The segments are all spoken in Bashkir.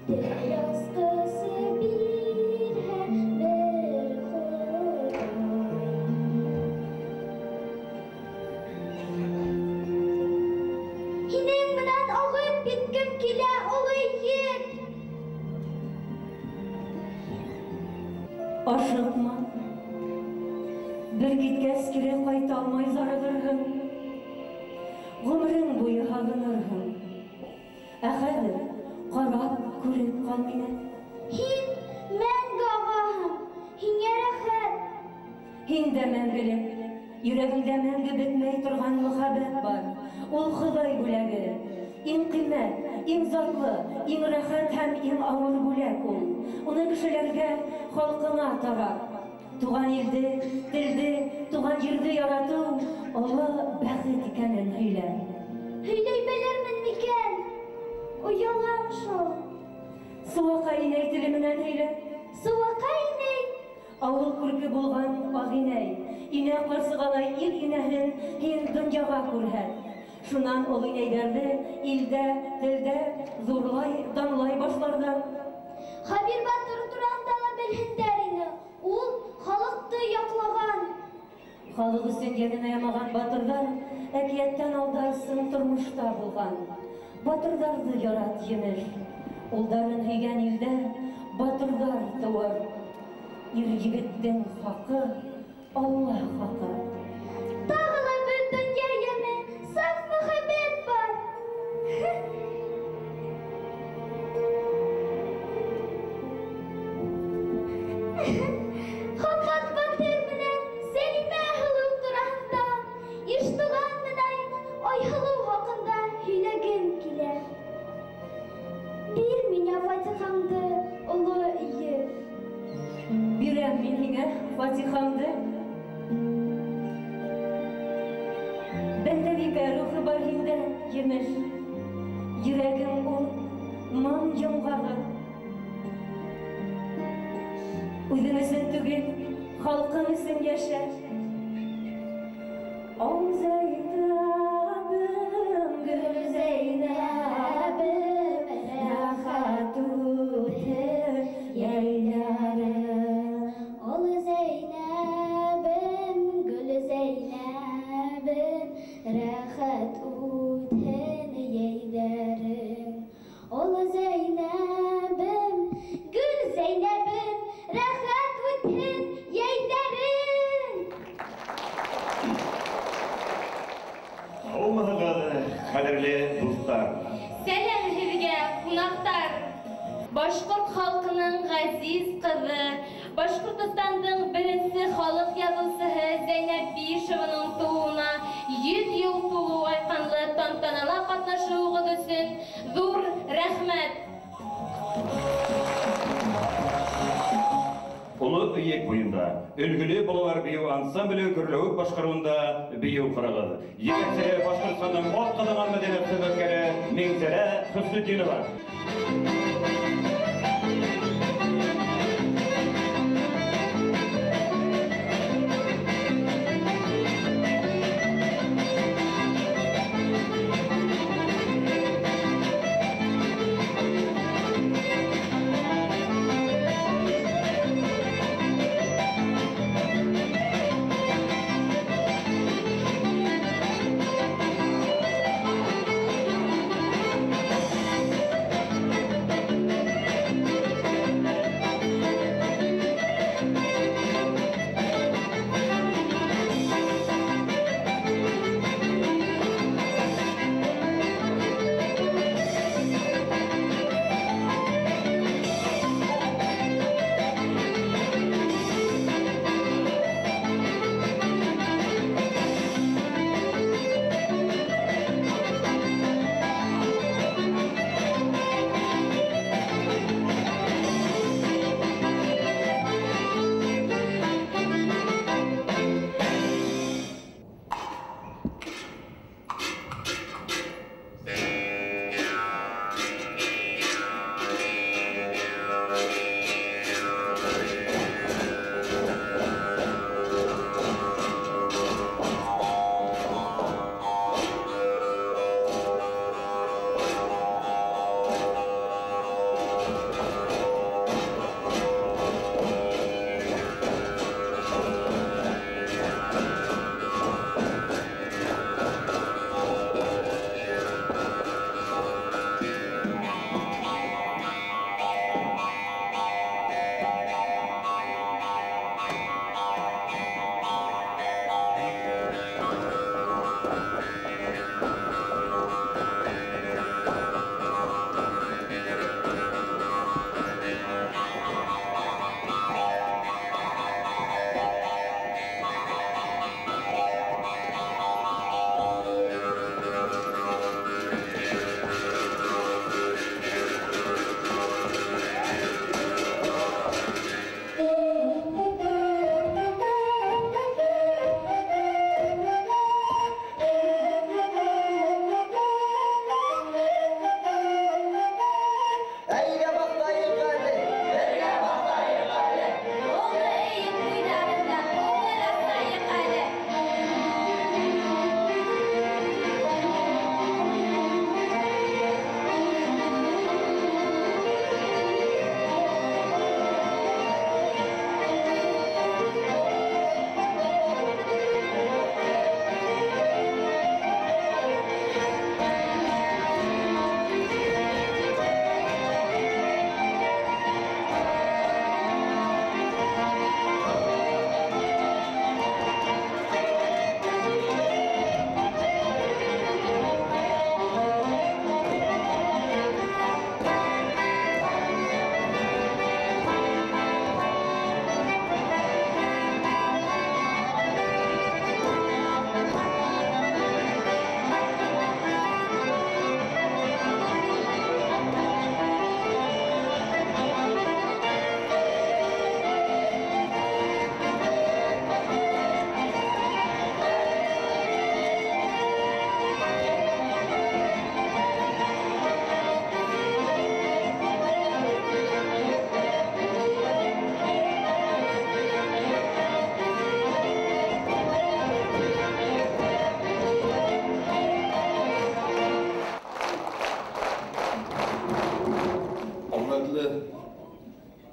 Тел асҡысы бирһә бер Хоҙай. Һинең менән ағып киткем килә, оло егет. Ашыҡма. Бер киткәс кире ҡайта алмай зарығырһың. Ғүмерең буйы һағынырһың. Ә хәҙер ҡарап күреп ҡал мине. Һин мәңге ағаһың, һиңә рәхәт. Һин дә мәңгелек, йөрәгеңдә мәңге бөтмәй торған мөхәббәт бар. Ул Хоҙай бүләге. Иң ҡиммәт, иң затлы, иң рәхәт һәм иң ауыр бүләк ул. Уны кешеләргә, халҡыңа тарат. Туған илде, телде, туған ерҙе яратыу оло бәхет икәнен һөйлә. Һөйләй белермен микән? Оялам шул. Сыуаҡай инәй теле менән һөйлә. Сыуаҡай инәй? Ауыл күрке булған ағинәй, инә ҡарсығалай ил инәһен һин донъяға күрһәт. Шунан ул инәйҙәрҙе илдә, телдә ҙурлай, данлай башларҙар. Хәбир батыр тураһында ла белһендәр ине. Ул халыҡты яҡлаған. Халыҡ өсөн йәнен аямаған батырҙар әкиәттән алда ысын тормошта булған. Батырҙарҙы ярат, емеш. Улдарын һөйгән илдә батырҙар тыуыр. Ир егеттең хаҡы Алла хаҡы. Тағы ла бер донъя йәме, саф мөхәббәт бар. Хаммат батыр менән Сәлимә һылыу тураһында, Иштуған менән Айһылыу хаҡында һөйләгем килә. Бир миңә фатихаңды, оло ир. Бирәм мин һиңә фатихаңды. Бәндәбикә рухы бар һиндә, емеш. Йөрәгең ул моң йомғағы. Үҙең өсөн түгел, халҡың өсөн йәшә. Ау Зәйнәбем, гөл Зәйнәбем, рәхәт үтер йәйләрем. Ул Зәйнәбем, гөл Зәйнәбем, рәхәт үтһен йәйҙәрең. Ул Зәйнәбем, гөл Зәйнәбем, рәхәт үтһен йәйҙәрең. Һаумыһығыҙ, ҡәҙерле дуҫтар. Сәләм һеҙгә, ҡунаҡтар. Башҡорт халҡының ғәзиз ҡыҙы, Башҡортостандың беренсе халыҡ яҙыусыһы Зәйнәб Биишеваның тыуыуына 100 йыл тулыу айҡанлы тантанала ҡатнашыуығыҙ өсөн ҙур рәхмәт. Оло Эйек буйында Өлгөлө балалар бейеү ансамбле гөрләүек башҡарыуында бейеү ҡырығыҙ. Етәксе Башҡортостандың ат ҡаҙанған мәҙәниәт хеҙмәткәре Миңзәлә Хөснетдинова. Thank you.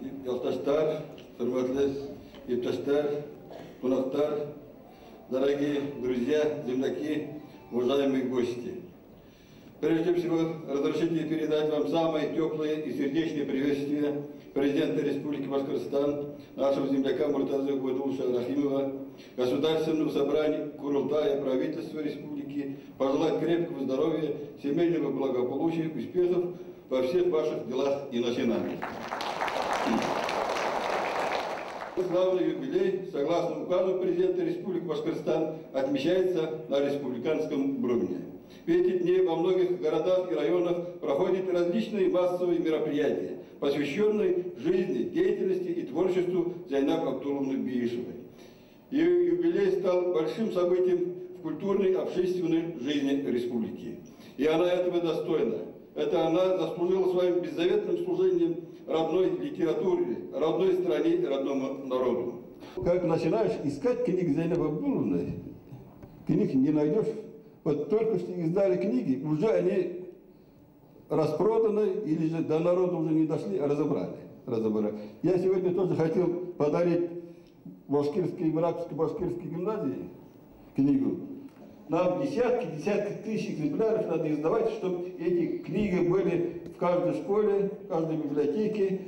Яҡташтар, хөрмәтле иптәштәр, ҡунаҡтар, дорогие друзья, земляки, уважаемые гости. Прежде всего, разрешите передать вам самые теплые и сердечные приветствия президента Республики Башкортостан, нашего земляка Муртазы Губайдулловича Рахимова, Государственного собрания Курултая, правительства республики, пожелать крепкого здоровья, семейного благополучия, успехов во всех ваших делах и начинаниях. Славный юбилей, согласно указу президента Республики Башкортостан, отмечается на республиканском уровне. В эти дни во многих городах и районах проходят различные массовые мероприятия, посвященные жизни, деятельности и творчеству Зайнаб Абдулловны Биишевой. Ее юбилей стал большим событием в культурной и общественной жизни республики. И она этого достойна. Это она заслужила своим беззаветным служением родной литературе, родной стране и родному народу. Как начинаешь искать книги Зайнаб Абдулловны, книг не найдешь. Вот только что издали книги, уже они распроданы или же до народа уже не дошли, а разобрали. Разобрали. Я сегодня тоже хотел подарить башкирской, Мракской башкирской гимназии книгу. Нам десятки тысяч экземпляров надо издавать, чтобы эти книги были в каждой школе, в каждой библиотеке.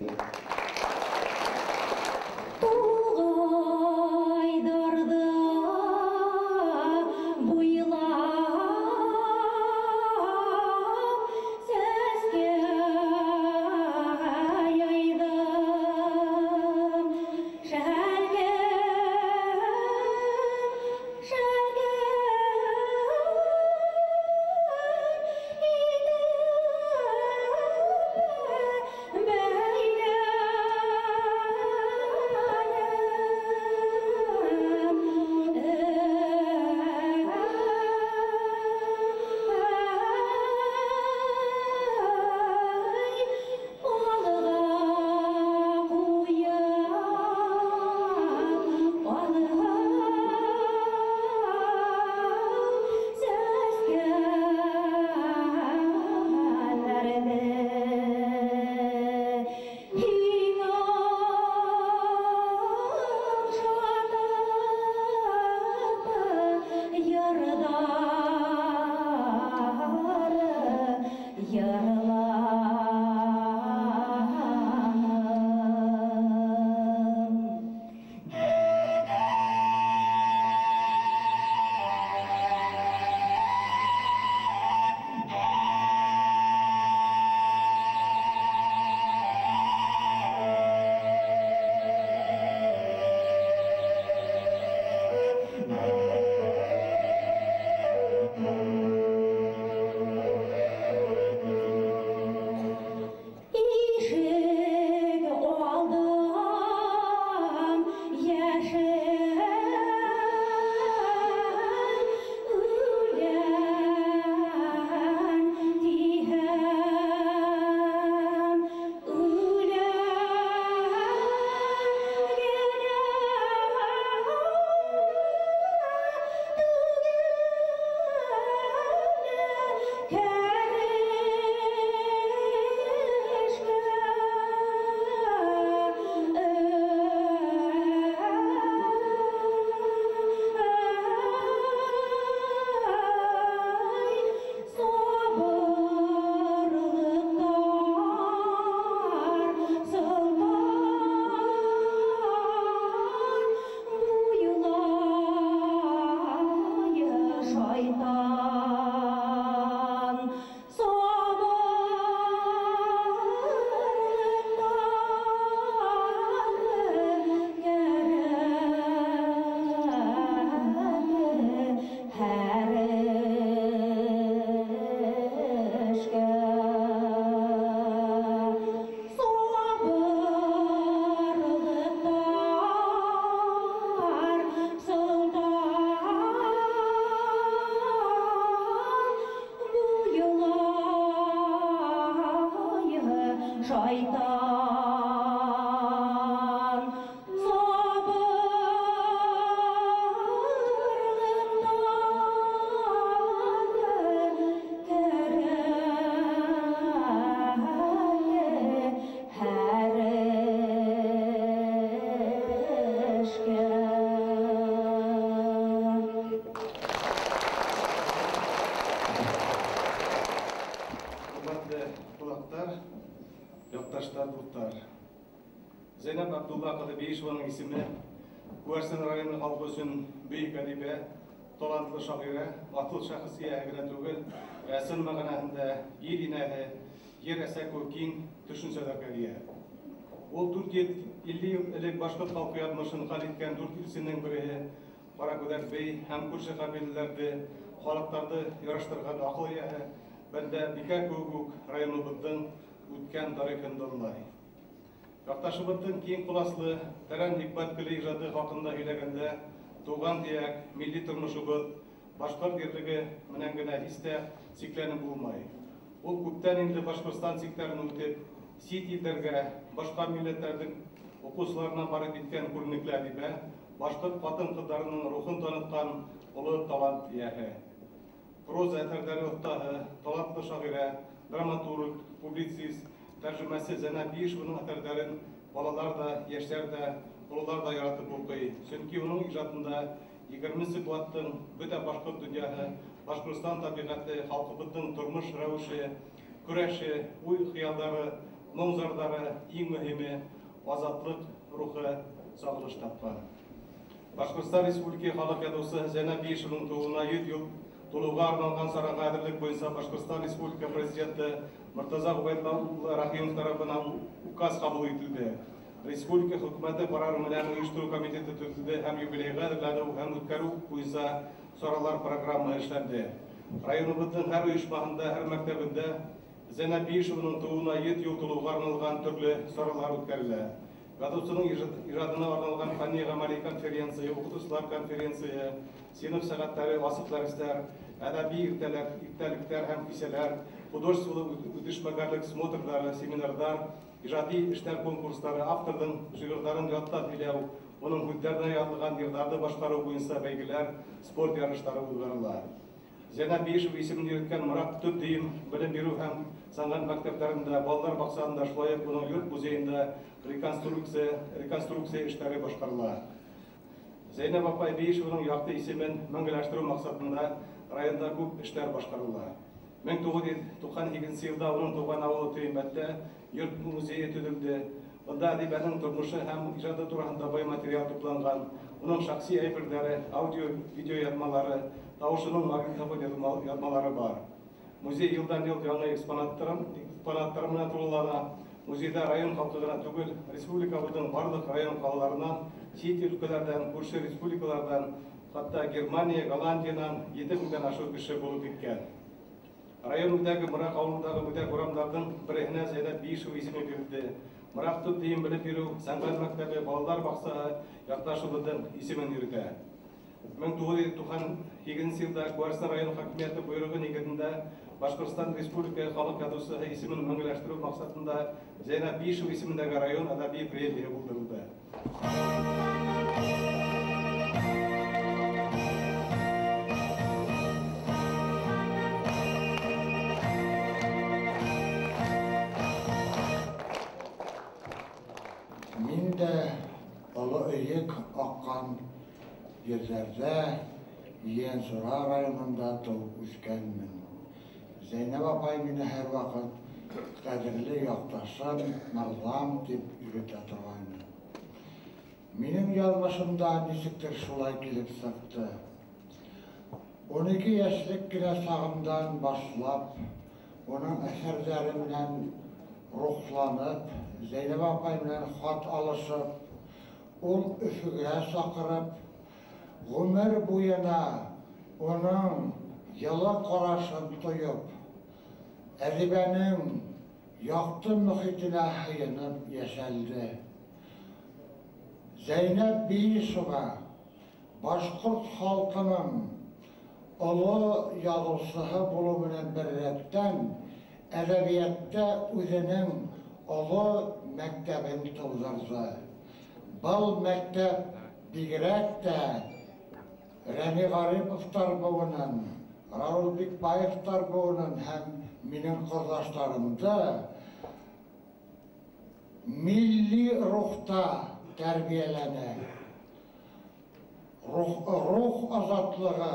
Зәйнәб Абдулла ҡыҙы Биишеваның исеме Күгәрсен районы халҡы өсөн бөйөк әҙибә, талантлы шағирә, аҫыл шәхес эйәһе генә түгел, ә ысын мәғәнәһендә ил инәһе, ер әсә кеүек киң төшөнсәләргә эйә. Ул 450 йыл элек башҡорт халҡы яҙмышын хәл иткән дүрт илсенең береһе Ҡаракүҙәк бей һәм күрше ҡәбиләләрҙе, халыҡтарҙы яраштырған аҡыл эйәһе Бәндә Бикә кеүек үк районыбыҙҙың үткән тарихын данлай. Яҡташыбыҙҙың киң ҡоласлы, тәрән хикмәткеле ижады хаҡында һөйләгәндә, тыуған төйәк, милли тормошобоҙ, башҡорт ерлеге менән генә һис тә сикләнеп булмай. Ул күптән инде Башҡортостан сиктәрен үтеп, сит илдәргә, башҡа милләттәрҙең уҡыусыларына барып еткән күренекле әҙибә, башҡорт ҡатын-ҡыҙҙарының рухын танытҡан оло талант эйәһе. Проза әҫәрҙәре оҫтаһы, талантлы шағирә, драматург, публицист, тәржемәсе Зәйнәб Биишеваның әҫәрҙәрен балалар ҙа, йәштәр ҙә, ололар ҙа яратып уҡый. Сөнки уның ижадында 20-нсе быуаттың бөтә башҡорт донъяһы, Башҡортостан тәбиғәте, халҡыбыҙҙың тормош рәүеше, көрәше, уй-хыялдары, моң-зарлары, иң мөһиме азатлыҡ рухы сағылыш тапҡан. Башҡортостан Республика халыҡ яҙыусыһы Зәйнәб Биишеваның тыуыуына 100 йыл тулыуға арналған сараға әҙерлек буйынса Башҡортостан Республика Президенты Мортаза Ғөбәйҙулла улы Рәхимов тарафынан указ ҡабул ителде. Республика хөкүмәте ҡарары менән ойоштороу комитеты төҙөлдө һәм юбилейға әҙерләнеү һәм үткәреү буйынса саралар программаһы эшләнде. Районыбыҙҙың һәр ойошмаһында, һәр мәктәбендә Зәйнәб Биишеваның тыуыуына 100 йыл тулыуға арналған төрлө саралар үткәрелә. Яҙыусының ижадына арналған фәнни-ғәмәли конференция, уҡытыусылар конференцияһы, синыф сәғәттәре, асыҡ дәрестәр, әҙәби иртәлектәр һәм кисәләр, художестволы үҙешмәкәрлек смотрҙары, семинарҙар, ижади эштәр конкурстары, авторҙың шиғырҙарын ятта һөйләү, уның һүҙҙәренә яҙылған йырҙарҙы башҡарыу буйынса бәйгеләр, спорт ярыштары уҙғарыла. Зәйнәб Биишева исемен йөрөткән Мораҡ төп дөйөм белем биреү һәм сәнғәт мәктәптәрендә, балалар баҡсаһында, шулай уҡ уның йорт музейында реконструкция эштәре башҡарыла. Зәйнәб апай Биишеваның яҡты исемен мәңгеләштереү маҡсатында районда күп эштәр башҡарыла. 1998 йылда уның тыуған ауылы Төймәттә йорт музейы төҙөлдө. Бында әҙибәнең тормошо һәм ижады тураһында бай материал тупланған, уның шәхси әйберҙәре, аудио, видео яҙмалары, тауышының магнитофон яҙмалары бар. Музей йылдан-йыл яңы экспонаттар менән тулылана. Музейҙа район халҡы ғына түгел, республикабыҙҙың барлыҡ район ҡалаларынан, сит өлкәләрҙән, күрше республикаларҙан, хатта Германия, Голландиянан 7000-дән ашыу кеше булып киткән. Район үҙәге Мораҡ ауылындағы үҙәк урамдарҙың береһенә Зәйнәб Биишева исеме бирелде. Мораҡ төп дөйөм белем биреү сәнғәт мәктәбе, балалар баҡсаһы яҡташыбыҙҙың исемен йөрөтә. 1998 йылда Күгәрсен район хакимиәте бойороғо нигеҙендә Башҡортостан Республика халыҡ яҙыусыһы исемен мәңгеләштереү маҡсатында Зәйнәб Биишева исемендәге район әҙәби премияһы булдырылды. Мин дә оло өйөк аҡҡан ерҙәрҙә, Ейәнсура районында тыуып үҫкәнмен. Зәйнәб апай мине һәр ваҡыт ҡәҙерле яҡташым, мырҙам тип йөрөтә торғайны. Минең яҙмышым да нисектер шулай килеп сыҡты. 12 йәшлек кенә сағымдан башлап, уның әҫәрҙәре менән рухланып, Зәйнәб апай менән хат алышып, ул Өфөгә саҡырып, ғүмер буйына уның йылы ҡарашын тойоп, әҙибәнең яҡты мөхитенә һыйынып йәшәлде. Зәйнәб Биишева башҡорт халҡының оло яҙыусыһы булыу менән бер рәттән әҙәбиәттә үҙенең оло мәктәбен тыуҙырҙы. Был мәктәп бигерәк тә Рәми Ғариповтар быуынын, Раул Бикбаевтар быуынын һәм минең ҡорҙаштарымды милли рухта тәрбиәләне. Рух азатлығы,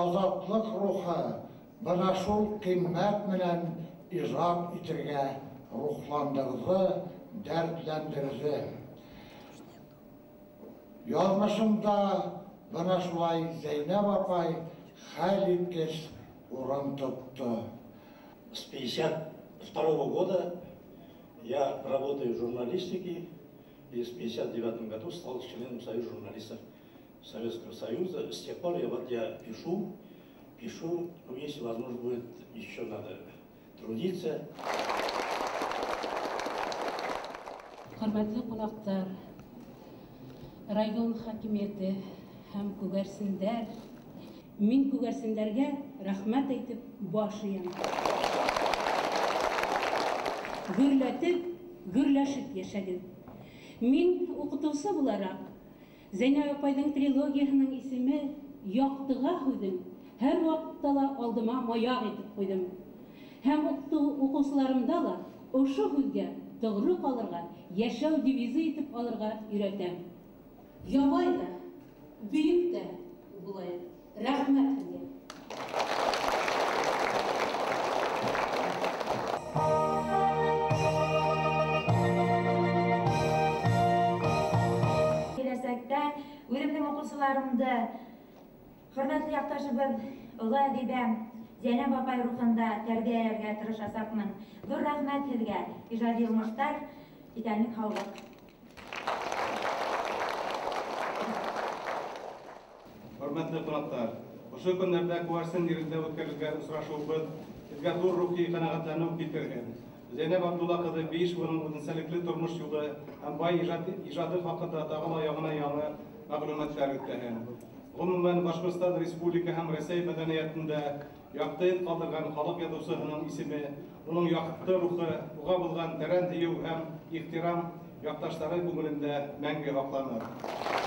азатлыҡ рухы бына шул ҡиммәт менән ижад итергә рухландырҙы дәртләндерҙе. Яҙмышымда бына шулай Зәйнәб апай хәл иткес урын тотто. С 1952 года я работаю в журналистике и с 1959 году стал членом Союза журналистов Советского Союза. С тех пор я пишу, ну, если возможно будет, еще надо трудиться. Хөрмәтле ҡунаҡтар, район хакимиәте һәм күгәрсендәр, мин күгәрсендәргә рәхмәт әйтеп баш эйәм. Гөрләтеп, гөрләшеп йәшәгеҙ. Мин уҡытыусы булараҡ Зәйнәб апайҙың трилогияһының исеме «Яҡтыға» һүҙен һәр ваҡытта ла алдыма маяҡ итеп ҡуйҙым. Һәм уҡыусыларымда ла ошо һүҙгә тоғро ҡалырға, йәшәү девизы итеп алырға өйрәтәм. Ябай ҙа, бөйөк тә булайыҡ. Рәхмәт һеҙгә. Киләсәктә үҙемдең уҡыусыларымды хөрмәтле яҡташыбыҙ оло әҙибәм Зәйнәб апай рухында тәрбиәләргә тырышасаҡмын. Ҙур рәхмәт һеҙгә, ижади уңыштар, иҫәнлек, һаулыҡ. Хөрмәтле ҡунаҡтар, ошо көндәрҙә Күгәрсен ерендә үткәрелгән осрашыуыбыҙ һеҙгә ҙур рухи ҡәнәғәтләнеү килтерһен. Зәйнәб Абдулла ҡыҙы Биишеваның үҙенсәлекле тормош юлы һәм бай ижады хаҡында тағы ла яңынан-яңы мәғлүмәттәр үткәрһен. Ғөмүмән, Башҡортостан Республика һәм Рәсәй мәҙәниәтендә яҡты эҙ ҡалдырған халыҡ яҙыусыһының исеме, уның яҡты рухы, уға булған тәрән һөйөү һәм ихтирам яҡташтары күңелендә мәңге һаҡланыр.